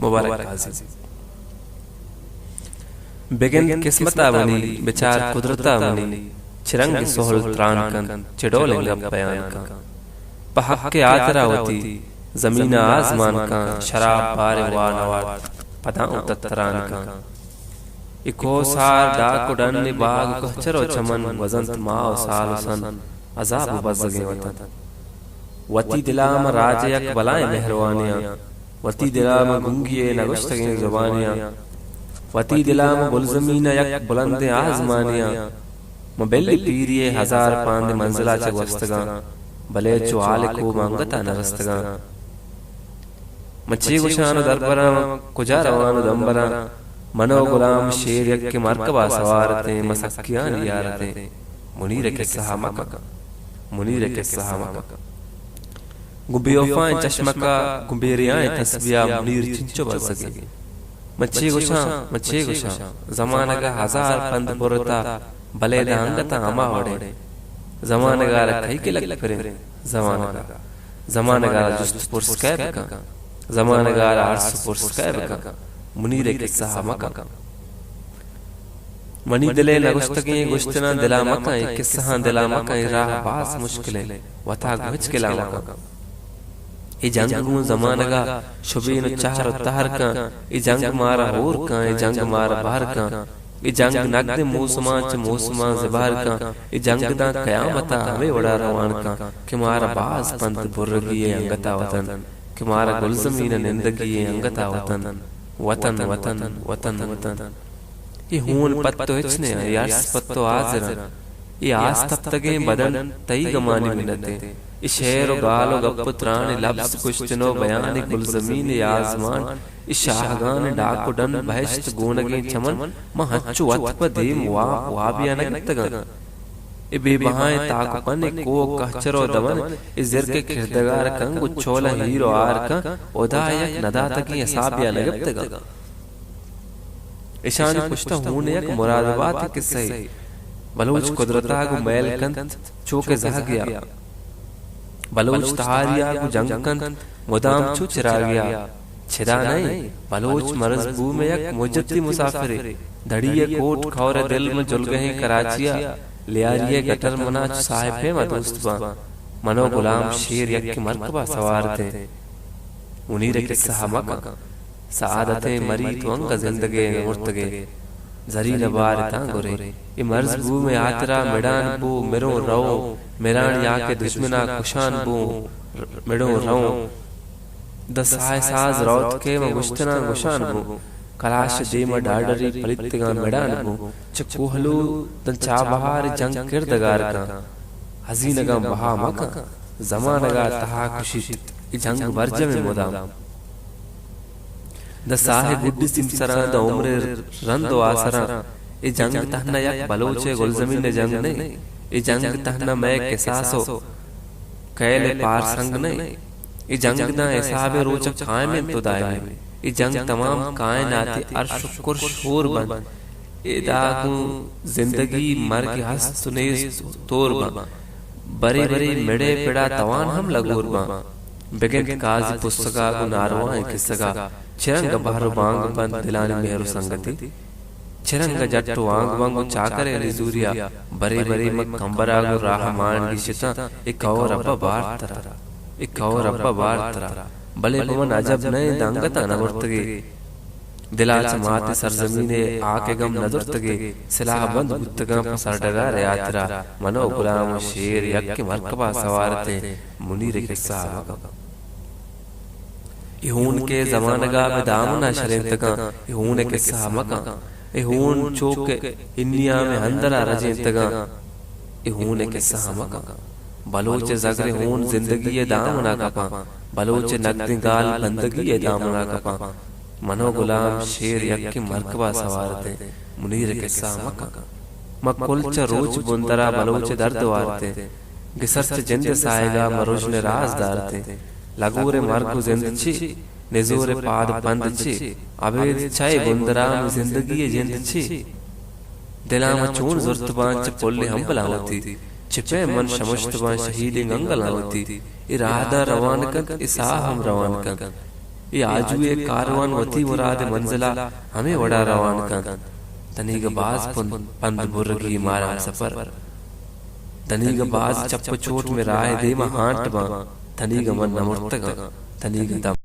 مبارک قاضی۔ بگند قسمت ءَ منی، بچار قدرت ءَ منی، چہ رنگ سہل تران کنت، چہ ڈولیں گپ بیان کنت۔ پہ حق ءِ ہاترا وتی زمین ءَ آزمان کنت، شراب باریں وا نہ وارت، پدا اوں تتران کنت۔ اے کوہ سار ڈاک ءُ ڈن، اے باگ ءُ کہچر ءُ چمن، گوزنت ماہ ءُ سال ءُ سن، عذاب ءُ بزگیں وطن۔ وتی دل ءَ من راج ءِ یک بلائیں مہروانیاں، وتی دل ءَ من گنگی ءِ نگوشتگیں زبانیاں، وتی دل ءَ من گلزمین ءِ یک بلندیں آزمانیاں۔ من بلی پیری ءِ ہزار پاند منزل ءَ چہ گوستگاں، بلے چو آل ءِ کوہ من انگت ءَ نہ رستگاں۔ من چے گوشان ءُ دربراں، من کجا روان ءُ دمبراں؟ من ءُ گلام شیر یکیں مرکب ءَ سوار اتیں، من سکیانی یار اتیں۔ منیر ءِ قصہ ءَ مکن، منیر ءِ قصہ ءَ مکن۔ گوں بے وفائیں چشمک ءَ، گوں بے ریائیں تسبیح ءَ منیر چنچو بزگیں۔ من چے گوشاں، من چے گوشاں؟ زمانگ ءَ ہزار پند برتہ، بلے داں انگت ءَ ہما وڑیں۔ زمانگ ءَ را کئی گلگ پریں؟ زمانگ ءَ۔ زمانگ ءَ را جست پرس کئے بکن؟ زمانگ ءَ را ارس پرس کئے بکن؟ منیر ءِ قصہ ءَ مکن۔ منی دل ءِ نگوشتگیں گوشتناں دل ءَ مکن، اے قصہاں دل ءَ مکن، اے راہ باز مشکلیں، وتا گوں ہچ گل ءَ مکن۔ اے جنگ گوں زمانگ ءَ شبین ءُ چہر ءُ تہر کن، اے جنگ مارا ہور کن، اے جنگ مارا بہر کن۔ اے جنگ نگدیں موسماں چہ موسماں زبہر کن۔ اے جنگ داں قیامت ءَ ہمے وڑا روان کن کہ مارا باز پند برگی ءِ انگت ءَ وطن، کہ مارا گلزمین ءَ نندگی ءِ انگت ءَ وطن۔ وطن، وطن، وطن، وطن۔ اے ہون پہ تو ہچ نہ، اے ارس پہ تو حاضر انت۔ اے آس تپتگیں بدن تئی گمانی منت انت۔ اے شعر ءُ گال ءُ گپ ءُ تران، اے لبز گوشتن ءُ بیان، اے گلزمین، اے آزمان، اے شاہگان، اے ڈاک ءُ ڈن، بہشت گونگیں چمن، من ہنچو وت پہ دیم واب، وابے ءَ نہ گپتگاں۔ اے بے بہائیں تاک ءُ پن، اے کوہ ءُ کہچر ءُ دمن، اے زرک ءِ کردگار کن، گوں چول ءَ ہیر ءُ ہار کن، ہدا ءَ یک نداتگیں حسابے ءَ نہ گپتگاں۔ اشانی پشت ءَ ہون ءِ یک مرادبات ءِ قصہ ئے۔ بلوچ قدرت ءَ گوں میل کنت چو کہ زہگے ءَ۔ بلوچ تہاری ءَ گوں جنگ کنت مدام چو چراگے ءَ۔ چدا نہ ایں، بلوچ مرز بوم ءِ یک مجتی مسافرے۔ دڑی ءِ کوٹ کور ءِ دل من جلگہیں کراچی ءَ۔ لیاری ءِ گٹر منا چو ساہ ءِ پیم ءَ دوست باں۔ من ءُ گلام شیر یکیں مرکب ءَ سوار اتیں۔ منیر ءِ قصہ ءَ مکن۔ سعادتیں مری تو انگہ زندگے نہ مرتگے۔ زرین ءَ بار اتاں گورے۔ اے مرز بوم ءِ ہاترا مڑان بو، مروں رؤں۔ مران یا کہ دژمن ءَ کشان بو، مڑوں رؤں۔ داں ساہ ءِ ساز روت کہ من گوشتناں گوشان بو۔ کلاش ءِ دیم ءَ ڈاڈری پلیتگاں مڑان بو۔ چہ کوہلو داں چابہار جنگ کردگار کن۔ ہزینگاں بہا مکن۔ زمانگ ءَ تہا کشیت۔ اے جنگ برجم ءَ مدام۔ داں ساہ ءِ گڈی سیمسراں، داں عمر ءِ رند ءُ آسراں۔ اے جنگ تہنا یک بلوچ ءِ گلزمین ءِ جنگ نہ ایں۔ اے جنگ تہنا مئے کساس ءُ کئیل ءِ پارسنگ نہ ایں۔ اے جنگ داں حساب ءِ روچ ءَ قائم انت ءُ دائم انت۔ اے جنگ تمام کائنات ءِ عرش ءُ کرش ہور بنت۔ ادا گوں زندگی مرگ ہست ءُ نیست تور باں۔ برے برے مڑے پڑا توان ہم لگور باں۔ بگند قاضی پسگا گوں ناروائیں کسگا۔ چرنگ بہر ءُ بانگ بنت دلانی مہر ءُ سنگتی۔ چرنگ جٹ ءُ وانگ بنت گوں چاکرے نزوریا۔ برے برے من کمبرا گوں راہ مان گیشتاں۔ اے کور ابا بارت ترا۔ اے کور ابا بارت ترا۔ بلے پہ من عجب نہ انت دانگتا نہ برتگے۔ دل ءَ چہ مات ءِ سرزمین ءِ ہاک ءِ گم نہ زرتگ ئے، سلاہ بند بوتگاں پہ سرڈگار ءِ ہاترا۔ من ءُ گلام ءُ شیر یکیں مرکب ءَ سوار اتیں، منیر ءِ کسہ ءَ مکن۔ اے ہون کہ زمانگ ءَ بہ دامن ءَ شرینتگاں، اے ہون ءِ کسہ ءَ مکن۔ اے ہون چو کہ ہنیام ءِ اندر ءَ رجینتگاں، اے ہون ءِ کسہ ءَ مکن۔ بلوچ ءِ زگر ءِ ہون زندگی ءِ دامن ءَ کپاں، بلوچ ءِ نگدیں گال بندگی ءِ دامن ءَ کپاں۔ من ءُ گلام شیر یکیں مرکب ءَ سوار اتیں، منیر ءِ کسہ ءَ مکن۔ ما کل چہ روچ بندر ءَ بلوچ ءِ درد وارتیں۔ گسر چہ جند ءِ ساہگ ءَ ما رژن ءِ راز دارتیں۔ لگور ءِ مرگ ءُ زند چی؟ نزور ءِ پاد پند چی؟ ابید چہ اے بندر ءَ مئے زندگی ءِ جند چی؟ دل ءَ ما چون زرت باں چہ پلیں ہمبلاں وتی، چہ پیم من شمشت باں شہیدیں گنگلاں وتی۔ اے راہداں روان کنت، اے ساہ ہم روان کنت۔ اے آجوئے کاروان وتی مراد ءِ منزل ءَ ہمے وڑا روان کنت۔ تنیگہ باز پند، پند برگی مارا سفر۔ تنیگہ باز چپ ءُ چوٹ مئے راہ ءِ دیم ءَ ہانٹ باں۔ تنیگہ من نہ مرتگاں۔ تنیگہ دم